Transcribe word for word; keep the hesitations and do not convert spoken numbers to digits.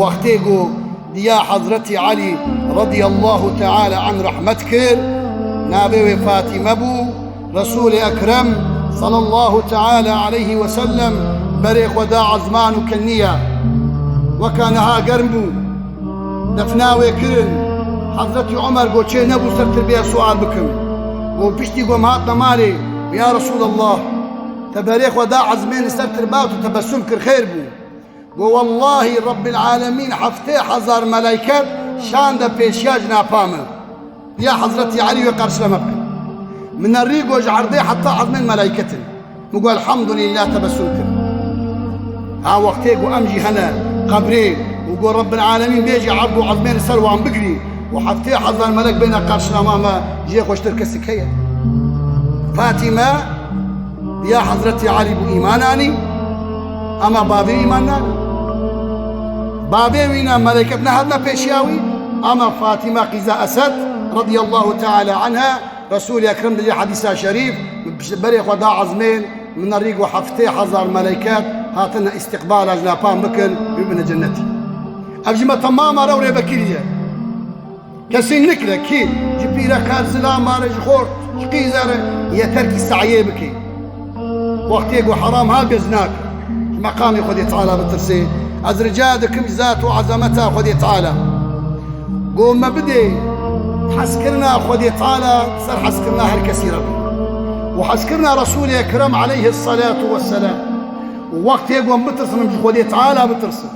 Wextê ku diya Hezretî Elî radiyallahu teala anh rehmet kir, navê wê Fatîme bû, Resûlê Ekrem sallallahu teala aleyhi ve sellem berê xwe da ezman û keniya. Weka niha germ bû. Defna wê kirin. Hezretî Omer got, çê nebû ser tirbeya sual bikim. Got, piştî ku em hatine malê, ya Resûlallah, te berê xwe da ezmên li ser tirba û tu tebessum kir, xêr bû. Got, wellahî Rebbil Alemîn heftê hezar meleyket şande pêşiya jinapa min. Ya Hezretî Elî wê qarşilama bikin. Min nerî got, ji erdê heta ezmên meleyket in. Min got, elhamdulillah, tebessum kir. Ha wextê ku em jî hene qebrê û got, Rebbil Alemîn bêjî erd û ezmên li ser wan bigirî û heftê hezar melek bêne qarşilama me, jê xweştir kesik heye? Fatîme ya Hezretî Elî bû îman anî, ama bavê îman nanî. Bavê wî ne, meleket nehatine pêşiya wî, ama Fatîme qîza Esed radiyallahu teala anha, Resûlê Ekrem dibêje hedîsa şerîf, berê xwe da ezmên, min nerî got heftê hezar meleket hatine îstîqbala jinapan bikin, wî bine cennetî. Ev ji me temama re û rêvekirî ye. Kesî nikire kî ji pîre qerzila mare, ji xort, ji qîze re, yeter kî seyê bike. Wextê ku heram ha gez nake, ji meqamê Xwedê Teala bitirsê. Ez rica dikim ji zat û ezameta Xwedê Teala. Ku me bidê hezkirina Xwedê Teala ser hezkirina her kesî re be. Û hezkirina Resûlê Ekrem aleyhisselatu vesselam. Û wextê ku em bitirsin, em ji Xwedê Teala bitirsin.